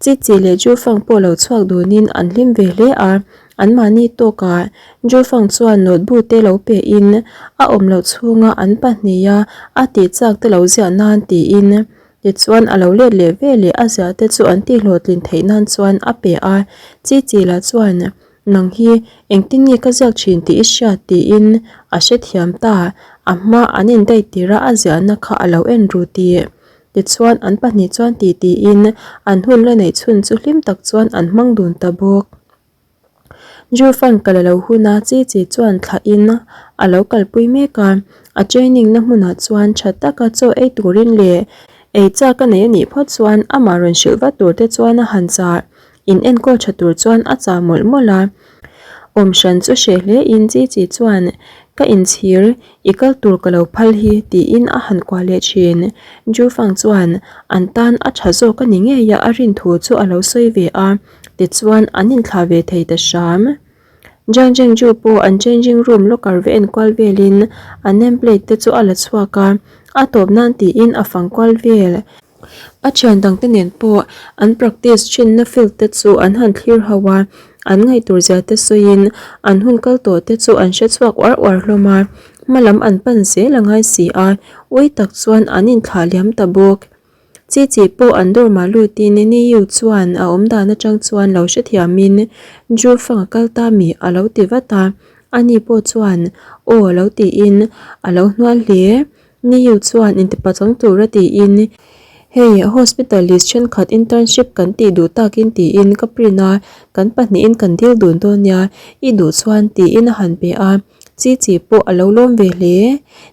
Chi Chi leh Ju Fang pawh lo chhuak dunin an hlim ve hle a, anmahni tawkah Ju Fang chuan notebook te lo pehin a awm loh chhunga an pahniha a tih chak te lo ziah nan tiin tichuan a lo let leh ve leh a ziah te chu an tihhlawhtlin theih nan chuan a pe a. Chi Chi lah chuan Nang hi engtin nge ka ziak thin tih i hriat tiin a hrethiam ta, a hma an indaih tirh a a ziahna kha a lo en ru tih. Tichuan an pahnih chuan ti tiin an hun la neih chhun chu hlim tak chuan an hmang dun ta bawk. Jufan kal a lo hun a, Chi Chi chuan thlah in a lo kalpui mek a, a training na hmunah chuan tha taka chaw ei turin leh ei chak a nei a nih phawt chuan amah rawn hrilh vat tur te chuan a han chah. In enkawl tha tur chuan a chah mawlh mawlh a, awm hran chu hreh hle in Chi Chi chuan ka inchhir i kal tur ka lo phal hi tiin a han kuah leh thin. Ju Fang chuan an tan a tha zawk a ni ngei a a rin thu chu a lo sawi ve a, tichuan an inthlah ve thei ta hram. Jiang Jeng Ju pawh an changing room locker ve enkual velin a name plate te chu a la chhuak a, a tawp nan tiin a fang kual vel. A thian dangte nen pawh an practice thinna field te chu an han thlir ho a, an ngaihtur zia te sawiin an hun kal tawh te chu an hre chhuak uar uar hlawm a, hma lam an pan zel a ngai si a, ui tak chuan an inthlah liam ta bawk. Chi chi pawh an dawr mah lutin Niu chuan a awm dan atang chuan lo hrethiamin Ju Fang a kal ta mi a lo ti vat a, ani pawh chuan aw lo tiin a lo hnual hle. Niu chuan intipachang tura tiin, Hei, hospital list thenkhat internship kan tih duh takin tiin ka print a, kan pahnihin kan dil dun dawn nia, i duh chuan tiin a han pe a, Chi Chi pawh a lo lawm ve hle.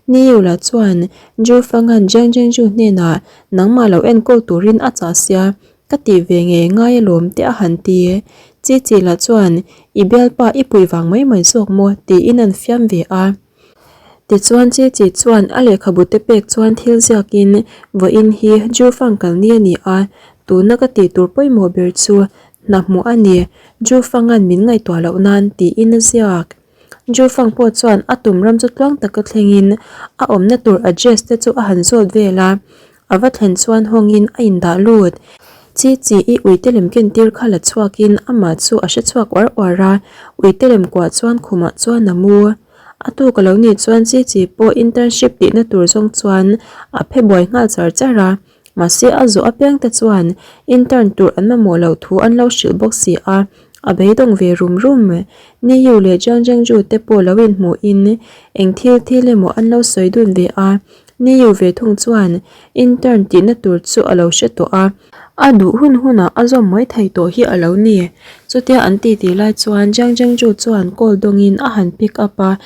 Niu lah chuan Ju Fangan Jiang Zhengzhu hnenah nangmah lo enkawl turin a chah sia, ka tih ve ngei ngai alawm te a han ti. Chi Chi lah chuan i bialpa i pui vang mai mai zawk maw tiin an fiam ve a. Tichuan Chi Chi chuan a lehkhabu te pek chuan thil ziakin vawiin hi Ju Fang kalni a ni a, tuna ka tih tur pawimawh ber chu hna hmuh a ni, Ju Fanga'n min ngaihtuah loh nan tiin a ziak. Ju Fang pawh chuan a tum ram chu tluang taka thlengin a awmna tur address te chu a han zawt vel a, a va thlen chuan hawngin a indah lut. Chi Chi i uite lem ken tir kha la chhuakin amah chu a hre chhuak uar uar a, uite lem kuah chuan khumah chuan a mu. A tuk a lo nih chuan Chi Chi pawh internship tihna tur zawng chuan a phe buai nghal char char a, mahse a zawh apiang te chuan intern tur an mamawh loh thu an lo hrilh bawk si a, a beidawng ve rum rum. Ni Yu leh Jiang Zhengzhu te pawh lo inhmuhin eng thil thil emaw an lo sawi dun ve a, Ni Yu ve thung chuan intern tihna tur chu a lo hre tawh a, a duh hun hunah a zawm mai thei tawh hi a lo ni. Chutia an titi lai chuan Jiang Zhengzhu chuan call dawngin a han pick up a,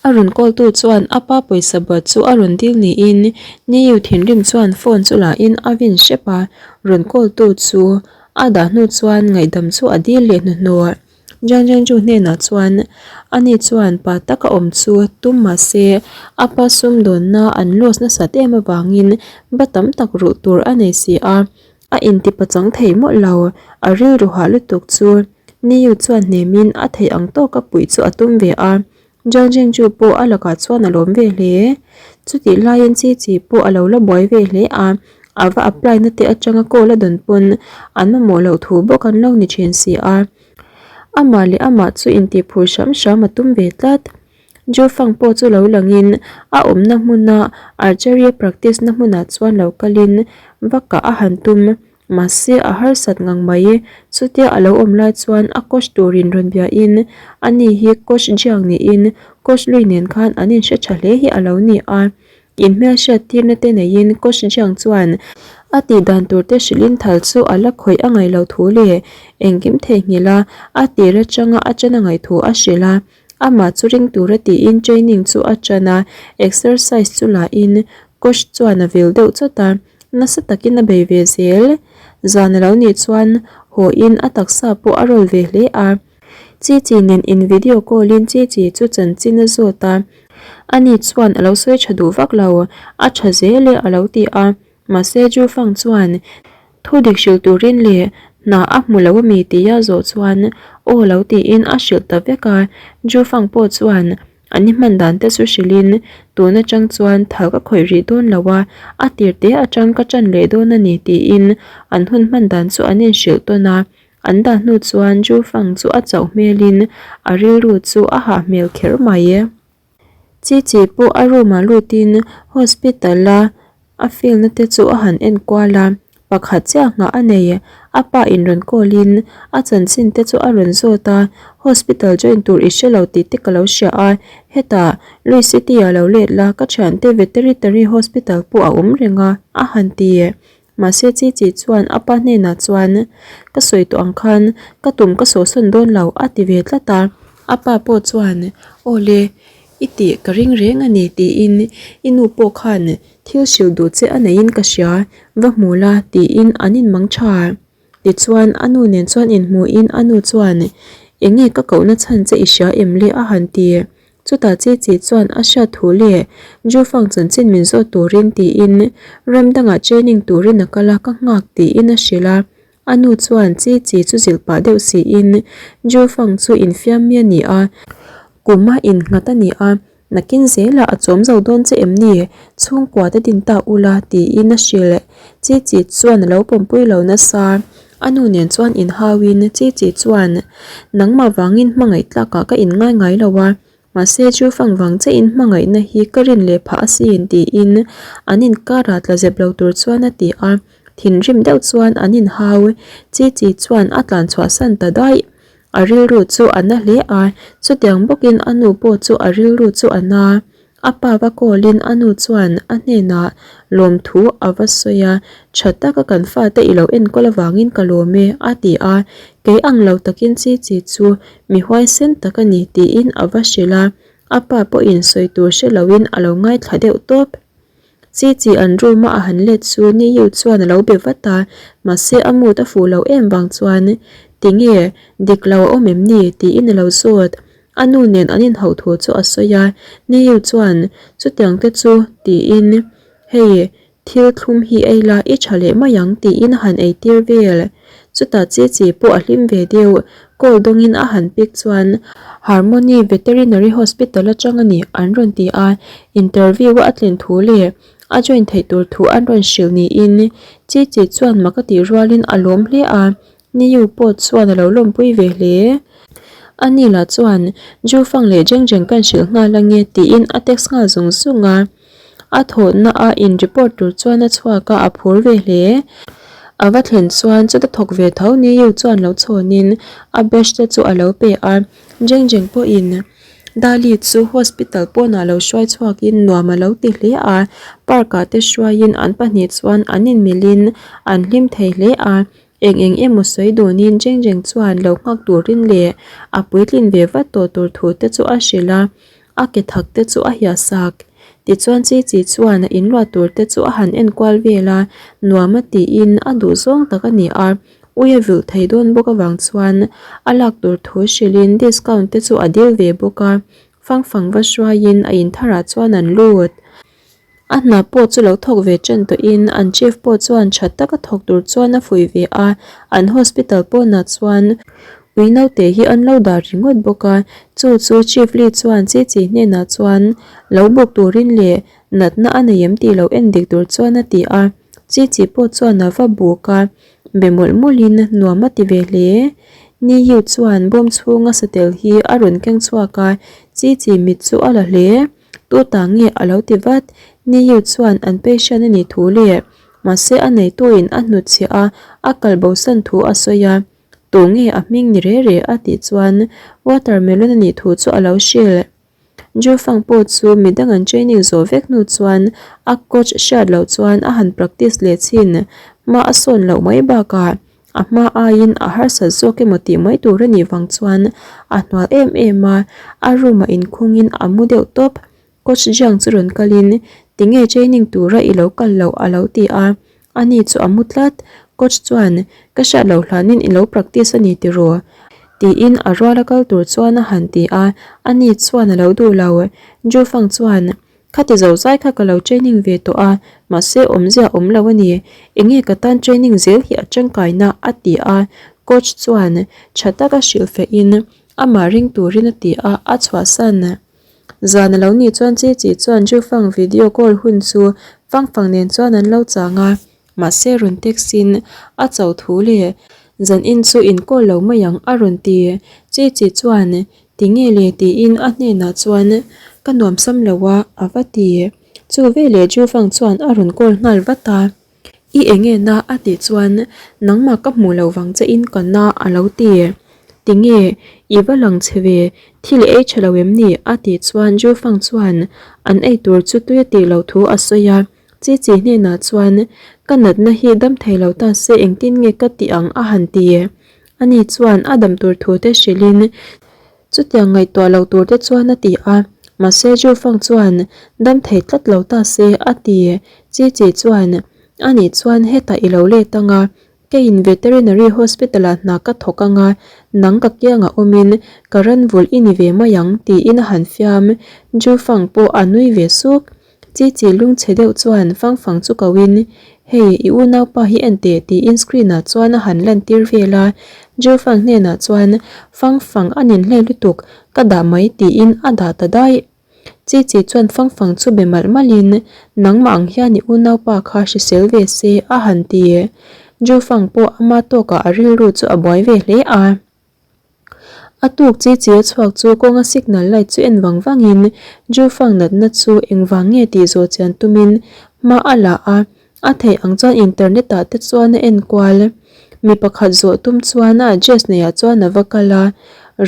a rawn call tu chuan a pa pawisa bat chu a rawn dil niin Ni Yu thinrim chuan phone chu lahin a vin hrep a, rawn call tu chu a dah hnu chuan ngaihdam chu a dil leh hnuhnawh. Jiang Zhengzhu hnenah chuan ani chuan pa taka awm chu tum mah se a pa sumdawnna an loss nasat em avangin ba tam tak ruh tur a nei si a, a intipachang thei mawlh lo, a rilru hah lutuk chu Niu chuan hnemin a theih ang tawka puih chu a tum ve a, Jiang Zhengzhu pawh a lakah chuan a lawm ve hle. Chutih laiin Chi Chi pawh a lo la buai ve hle a, a va apply na te atanga call a dawn pawn an mamawh loh thu bawk an lo ni thin si a. Amah leh amah chu intihphur hram hram a tum ve tlat. Ju Fang pawh chu lo langin a awmna hmuna archery a practice na hmunah chuan lo kalin va kah a han tum. Mahse a harsat ngang mai. Chutia a lo awm lai chuan a coach turin rawn biain ani hi coach Jiang niin coach Lui nen khan an inhre tha hle hi a lo ni a. Inhmelhriat tirna te neiin coach Jiang chuan a tih dan tur te hrilhin thal chu a la khawih a ngaih loh thu leh engkim theihnghilh a, a tir atanga a ṭan a ngaih thu a hrilh a. Amah chu ring tura tiin training chu a ṭan a, exercise chu lahin coach chuan a vil deuh chawt a, nasa takin a bei ve zel. Zan a lo nih chuan haw in a taksa pawh a rawl ve hle a. Chi Chi nen in video call in Chi Chi chu chanchin a zawt a, ani chuan a lo sawi tha duh vak lo, a tha zel e a lo ti a, mahse Ju Fang chuan thu dik hrilh turin leh hna a hmu lo ami tia zawh chuan aw lo tiin a hrilh ta vek a, Ju Fang pawh chuan. An i hman dan te chu hrilhin, Tun atang chuan thal ka khawih rih dawn lo a, a tir te atang ka tan leh dawn a ni tiin an hun hman dan chu an inhrilh tawn a. An dah hnu chuan Ju Fang chu a chauh hmelin a rilru chu a hah hmel kher mai. Chi Chi pawh a room ah lutin hospital a a field na te chu a han en kual a, pakhat chiah nghah a nei. A pa in rawn call in a chanchin te chu a rawn zawt a, hospital join tur i hre lo tih te ka lo hria a, hetah Louis City ah lo let la ka thiante Veterinary Hospital pawh a awm reng a, a han ti. Mahse Chi Chi chuan a pa hnenah chuan, Ka sawi tawh ang khan ka tum ka sawhsawn dawn lo a ti ve tlat a. A pa pawh chuan, Aw le, i tih ka ring reng a ni tiin i nu pawh khan thil hrilh duh che a neiin ka hria, va hmu la tiin an inmang tha. Tichuan a nu nen chuan inhmuhin a nu chuan, Enge ka kohna chhan che i hria em le a han ti. Chutah Chi Chi chuan a hriat thu leh Jufang chanchin min zawt turin tiin ram dangah training turin a kal a, ka nghak tiin a hrilh a. A nu chuan Chi Chi chu zilh pah deuh siin Jufang chu infiam mi a ni a, kum a innghat a ni a, nakin zelah a chawm zo dawn che em ni? Chhungkua te din ta ula tiin a hrilh. Chi Chi chuan a lo pawmpui lo nasa. A nu nen chuan inhauin Chi Chi chuan, Nangmah vangin hmangaih tlakah ka inngai ngai lo a, mahse chu fang vang chiahin hmangaihna hi ka rin leh phah asin tiin an inkarah tla zep lo tur chuan a ti a, thinrim deuh chuan an inhau. Chi Chi chuan a tlan chhuahsan ta daih. A rilru chu a na hle a, chutiang bawkin a nu pawh chu a rilru chu a na. A pa va call-in a nu chuan a hnenah lawmthu a va sawi a, Tha taka kan fate i lo enkawl avangin ka lawm e, a ti a. Kei ang lo takin Chi Chi chu mi huaisen tak a ni tiin a va hrilh a, a pa pawhin sawi tur hre loin a lo ngaithla deuh tawp. Chi Chi an room-a a han let chu Ni Yu chuan a lo be vat a, mahse a mood a fuh loh em vang chuan, Tinge, dik lo a awm em ni? tiin a lo zawt. A nu nen an inhauh thu chu a sawi a, Niu chuan, Chutiang te chu, tiin, Hei, thil thlum hi ei la, i tha leh mai ang, tiin a han eitir vel. Chutah chi chi pawh a hlim ve deuh, call dawngin a han pick chuan, Harmony Veterinary Hospital atang a ni, an rawn ti a, interview a tlin thu leh a join theih tur thu an rawn hrilh niin Chi chi chuan mak a tih rualin a lawm hle a, Niu pawh chuan a lo lawmpui ve hle. A ni lah chuan, Ju Fang leh Zheng Zheng kan hrilh nghal ange tiin a text nghal zung zung a. A thawhna a in report tur chuan a chhuak a, a phur ve hle. A va thlen chuan chuta thawk ve tho Niu chuan lo chhawnin a badge te chu a lo pe a. Zheng Zheng pawhin Dali chu hospital pawnah lo hruai chhuakin nuam a lo ti hle a, park ah te hruaiin an pahnih chuan an inmilhin an hlim thei hle a. Eng eng emaw sawi dunin Jeng Jeng chuan lo nghak turin leh a puitlin ve vat tawh tur thu te chu a hrilh a, a ke thak te chu a hiah sak. Tichuan Chi Chi chuan a inluah tur te chu a han enkual vel a, nuam a tiin a duh zawng tak a ni a, ui a vilh thei dawn bawk avang chuan a lak tur thu hrilhin discount te chu a dil ve bawk a, fang fang va hruaiin a intharah chuan an lut. A hna pawh chu lo thawk ve ṭan tawhin an chief pawh chuan ṭha taka thawk tur chuan a fuih ve a, an hospital pawnah chuan ui naute hi an lo dah ringawt bawk a, chu chu chief Lee chuan Chi Chi hnenah chuan lo buk turin leh natna a nei em tih lo en dik tur chuan a ti a, Chi Chi pawh chuan a va buk a, be mawlh mawlhin nuam a ti ve hle. Ni Yu chuan bawm chhunga satel hi a rawn keng chhuak a, Chi Chi mit chu a la hle. Tuta nge a lo ti vat? Niyu chuan an patient a nih thu leh mahse a neituin a hnutchhiah a, a kal bosan thu a sawi a. Tu nge a hming ni re re a tih chuan watermelon a nih thu chu a lo hrilh. Jufang pawh chu midang an training zawh vek hnu chuan a coach hriat loh chuan a han practice leh chhin. Hma a sawn loh mai bakah A hma aiin a harsat zawk emaw tih mai tur a nih vang chuan a hnual em em a, a room ah inkhungin a mu deuh tawp. Coach Jiang chu rawn kalin, Tinge training tura i lo kal loh a lo ti a, ani chu a mu tlat. Coach chuan, Ka hriat loh hlanin i lo practice a ni tiraw? tiin a ruala kal tur chuan a han ti a, ani chuan a lo duh lo. Jufang chuan, Khati zo zai kha ka lo training ve tawh a, mahse awmzia awm lo a ni. Enge ka tan training zel hi a tangkaina a ti a, coach chuan tha taka hrilhfehin amah ring turin a ti a, a chhuahsan. Zan a lo nih chuan Chi Chi chuan Jufang video call hun chu Fang Fang nen chuan an lo chang a, mahse rawn text in a cho thu leh zan in chu in call lo mai ang a rawn ti. Chi Chi chuan ti nge le tiin a hnenah chuan ka nuamsam lo a a va ti. Chu veleh Jufang chuan a rawn call nghal vat a. I enge na a tih chuan nangmah ka hmuh loh vang che in ka na a lo ti. Tinge i va lang che ve, thil i ei tha lo em ni? a tih chuan Jufang chuan an ei tur chu tui a tih loh thu a sawi a. Chi Chi hnenah chuan ka natna hi dam thei lo ta se engtin nge ka tih ang a han ti. Ani chuan a dam tur thu te hrilh in Chutiang ngaihtuah lo tur te chuan a ti a, mahse Jufang chuan dam thei tlat lo ta se a ti. Chi Chi chuan, Anih chuan hetah i lo let ang a, keiin Veterinary Hospital ah hna ka thawk ang a, nang ka kiangah awmin ka ran vulh i ni ve mai ang tiin a han fiam. Jufang pawh a nui ve suk. Chi chi lung chhe deuh chuan fang fang chu ko in, Hei, i unaupa hi en teh tiin screen ah chuan a han lan tir vel a. Jufang hnenah chuan, Fang fang a nin hlei lutuk, ka dah mai tiin a dah ta daih. Chi chi chuan fang fang chu be malh malh in, Nangmah ang hian i unaupa kha hrisel ve se a han ti. Jufang pawh ama tawkah a rilru chu a buai ve hle a. A tuk chi chi a chhuak chu kawnga signal light chu en vang vangin Jufang natna chu engvang nge tih zawh chian tumin hma a la a, a theih ang chuan internet ah te chuan a en kual. Mi pakhat zawh tum chuan a address neihah chuan a va kal a,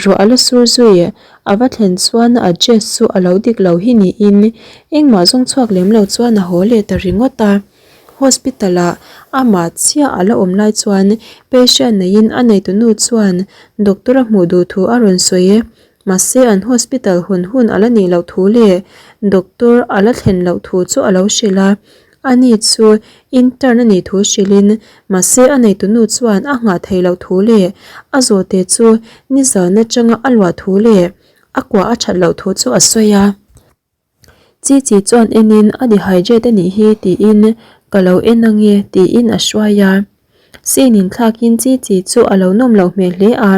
ruah a la sur zui. A va thlen chuan a address chu a lo dik lo hi niin engmah zawng chhuak lem lo chuan a haw leh ta ringawt a. Hospital ah amah chiah a la awm lai chuan patient neiin a neitunu chuan doctor a hmuh duh thu a rawn sawi. Mahse an hospital hawn hun a la nih loh thu leh doctor a la thlen loh thu chu a lo hrilh a. Ani chu intern a nih thu hrilhin mahse a neitunu chuan a nghah theih loh thu leh a zawhte chu nizan atanga a luah thu leh a kuah a that loh thu chu a sawi a. Chi chi chuan enin a dehydrate a nih hi tiin ka lo en ange tiin a hruai a. Scene in thlakin chi chi chu a lo nawm loh hmel hle a,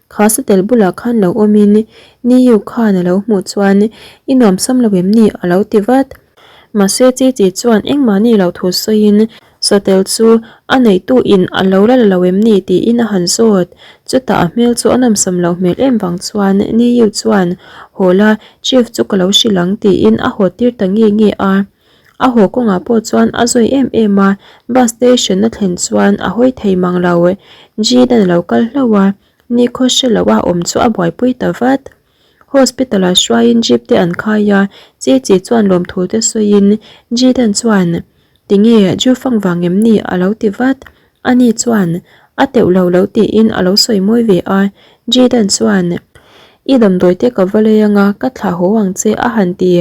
kha satel bulah khan lo awmin Niu khan a lo hmuh chuan i nuamsam lo em ni a lo ti vat. Mahse chi chi chuan engmah ni loh thu sawiin Satel chu a neihtu in a lo la la lo em ni tiin a han zawt. Chutah a hmel chu a nawmsam loh hmel em vang chuan Niu chuan haw la Chief chu ka lo hrilh ang tiin a haw tir ta nge nge a. A haw kawngah pawh chuan a zawi em em a, bus station a thlen chuan a hawi thei mang lo. Jidan a lo kal hlauh a, nikhaw hre loh a awm chu a buaipui ta vat. Hospital ah hruaiin jeep te an khai a, Chi Chi chuan lawmthu te sawiin Jidan chuan Tinge Jufang vang em ni a lo ti vat. Ani chuan a teuh lo lo tiin a lo sawi mawi ve a, Jidan chuan I damdawi te ka va lei anga ka thlah haw ang che a han ti.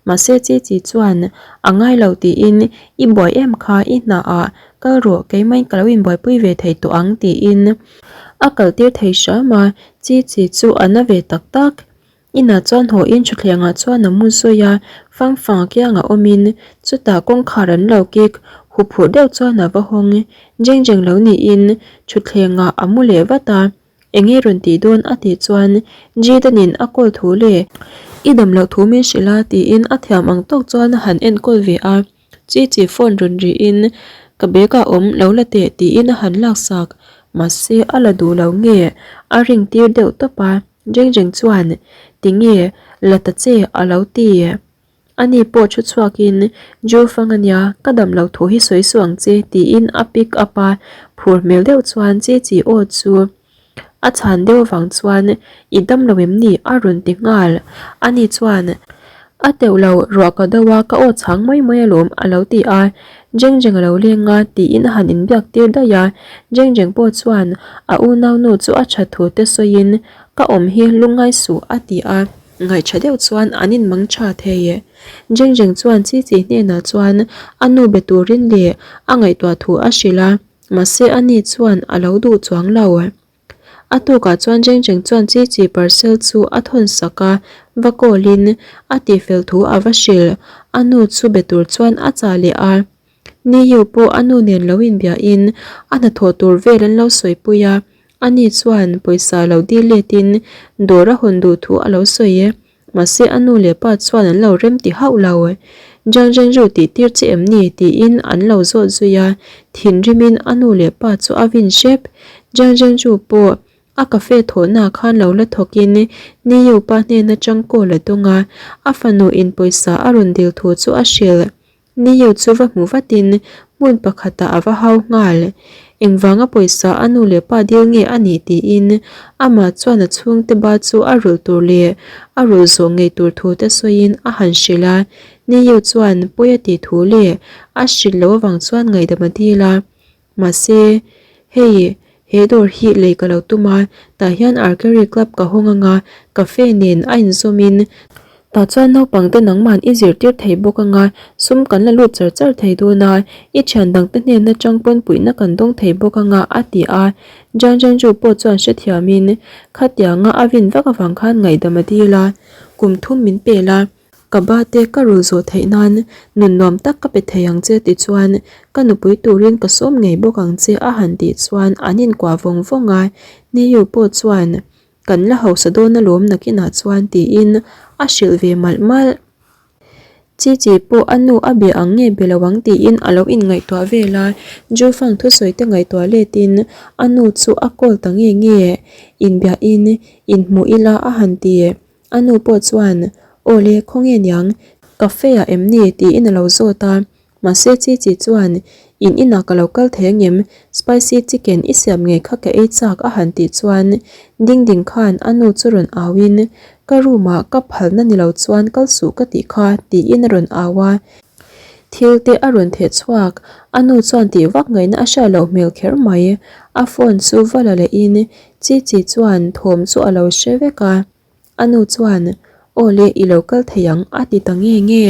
Mahse Chi Chi chuan a ngai lo tiin I buai em kha i hna ah kal rawh keimahin ka lo inbuaipui ve thei tawh ang tiin a kaltir thei hram a, Chi chi chu a na ve tak tak. Inah chuan haw in thutthlengah chuan a mu zui a, fang fang a kiangah awmin chutah kawngkhar an lo kik huphurh deuh chuan a va hawng jeng jeng lo niin thutthlengah a mu leh vat a, eng nge rawn tih dawn a tih chuan Jidanin a kawl thu leh i dam loh thu min hrilh a tiin a thiam ang tawk chuan a han enkawl ve a. Chi chi phone rawn rihin ka bag ah awm lo la teh tiin a han laksak mahse a la duh lo nge a ring tir deuh tawp a Jeng Jeng chuan tinge la ta che a lo ti. Ani pawh thu chhuakin Ju fang ania ka dam loh thu hi sawi suh ang che tiin a pick up a phur hmel deuh chuan Chi chi aw chu A chhan deuh avang chuan i dam lo em ni? a rawn ti nghal. Ani chuan, A teuh lo, ruah ka do a, ka aw chhang mai mai alawm a lo ti a. Jeng Jeng a lo leng a, tiin a han inbiak tir daih a. Jeng Jeng pawh chuan a unaunu chu a that thu te sawiin, Ka awm hi lungngai suh a ti a. Ngaihṭha deuh chuan an inmang ṭha thei. Jeng Jeng chuan Chi Chi hnenah chuan a nu be turin leh a ngaihtuah thu a hrilh a. Mahse a ni chuan a lo duh chuang lo. A tukah chuan Jeng Jeng chuan Chi Chi parcel chu a thawn sak a, va call in a tihfel thu a va hrilh. A nu chu be tur chuan a chah leh a. Ni Yu pawh a nu nen lo inbia in a hnathawh tur vel an lo sawipui a, a ni chuan pawisa lo dil let in dawr a hawn duh thu a lo sawi. Mahse a nu leh pa chuan an lo rem ti hauh lo. Jiang Zhengzhu tih tir che em ni? tiin an lo zawt zui a, thinrimin a nu leh pa chu a vin hrep. Jiang Zhengzhu pawh a cafe thawhnaah khan lo la thawkin Ni Yu pa hnen atang call a dawng a, a fanu in pawisa a rawn dil thu chu a hrilh. Niu chu va hmu vatin hmun pakhatah a va hau nghal. Engvanga pawisa a nu leh pa dil nge a nih tiin amah chuan a chhungte ba chu a rulh tur leh a rulh zawh ngei tur thu te sawiin a han hrilh a. Niu chuan pawi a tih thu leh a hrilh loh avang chuan ngaihdam a dil a. Mahse, hei, he dawr hi lei ka lo tum a, tah hian Archery Club ka hawng anga cafe nen a inzawmin tah chuan naupangte nangman i zirtir thei bawk anga sum kan la lut char char thei dawn a, i thian dangte hnen atang pawn puihna kan dawng thei bawk anga a ti a. Jiang Zhengzhu pawh chuan hrethiamin khatianga a vin vak avang khan ngaihdam a dil a, kum thum min pel a. Ka ba te ka rul zawh theih nan nun nuam tak ka pe thei ang che tichuan ka nupui turin ka sawm ngei bawk ang che a han tih chuan an inkuah vawng vawng a, Niu pawh chuan kan la hausa dawn alawm nakinah chuan tiin a hrilh ve malh malh. Chi chi pawh a nu a be ang nge be lo ang tiin a lo inngaihtuah vel a, Jufang thusawi te ngaihtuah letin a nu chu a call ta nge nge inbiahin inhmuh ila a han ti. A nu pawh chuan, Aw le, khawnge niang? Cafe ah em ni? tiin a lo zawt a. Mahse Chi Chi chuan, In inah ka lo kal thei angem? Spicy chicken i siam ngei kha ka ei chak a han tih chuan Ding Ding khan a nu chu rawn au in, Ka room ah ka phalna ni lo chuan kal suh ka tih kha tiin a rawn au a. Thil te a rawn theh chhuak, a nu chuan tih vak ngaihna a hriat loh hmel kher mai. A phone chu va la leh in Chi Chi chuan thawm chu a lo hre vek a. A nu chuan, Aw le, i lo kal thei ang, a ti ta nge nge.